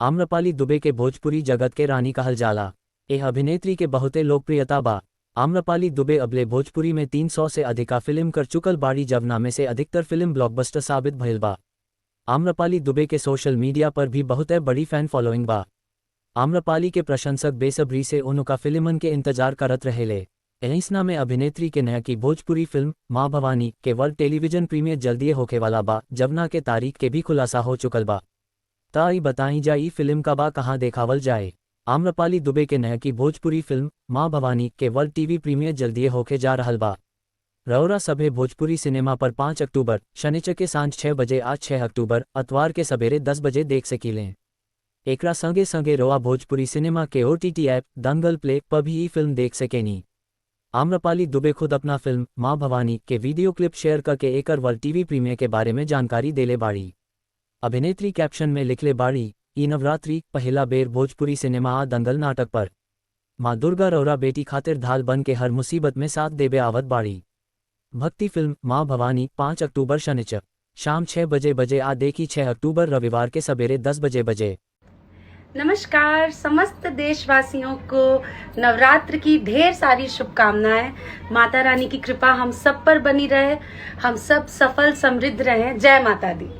आम्रपाली दुबे के भोजपुरी जगत के रानी कहल जाला। एह अभिनेत्री के बहुते लोकप्रियता बा। आम्रपाली दुबे अबले भोजपुरी में 300 से अधिका फिल्म कर चुकल बाड़ी, जवना में से अधिकतर फिल्म ब्लॉकबस्टर साबित भइल बा। आम्रपाली दुबे के सोशल मीडिया पर भी बहुते बड़ी फैन फॉलोइंग बा। आम्रपाली के प्रशंसक बेसब्री से उनका फिल्मन के इंतजार करत रहेले। एहिसना में अभिनेत्री के नया की भोजपुरी फिल्म माँ भवानी के वर्ल्ड टेलीविजन प्रीमियर जल्दीए होखे वाला बा, जवना के तारीख के भी खुलासा हो चुकल बा। ता ई बताई जा ई फिल्म का बा कहाँ देखावल जाए। आम्रपाली दुबे के नया की भोजपुरी फिल्म माँ भवानी के वर्ल्ड टीवी प्रीमियर जल्दीए होखे जा रहल बा। रौरा सभे भोजपुरी सिनेमा पर 5 अक्टूबर शनिचर के सांझ 6 बजे आज 6 अक्टूबर अतवार के सवेरे 10 बजे देख सकीलें। एकरा संगे संगे रोआ भोजपुरी सिनेमा के ओटीटी ऐप दंगल प्ले पर भी ई फिल्म देख सकेनी। आम्रपाली दुबे खुद अपना फिल्म माँ भवानी के वीडियो क्लिप शेयर करके एकर वर्ल्ड टीवी प्रीमियर के बारे में जानकारी देले बाड़ी। अभिनेत्री कैप्शन में लिखले बाड़ी, ई नवरात्रि पहला बेर भोजपुरी सिनेमा आ दंगल नाटक पर माँ दुर्गा रौरा बेटी खातिर ढाल बन के हर मुसीबत में साथ देबे आवत बाड़ी। भक्ति फिल्म माँ भवानी 5 अक्टूबर शनिचर शाम 6 बजे बजे आ देखी 6 अक्टूबर रविवार के सवेरे 10 बजे बजे। नमस्कार, समस्त देशवासियों को नवरात्र की ढेर सारी शुभकामनाएं। माता रानी की कृपा हम सब पर बनी रहे, हम सब सफल समृद्ध रहें। जय माता दी।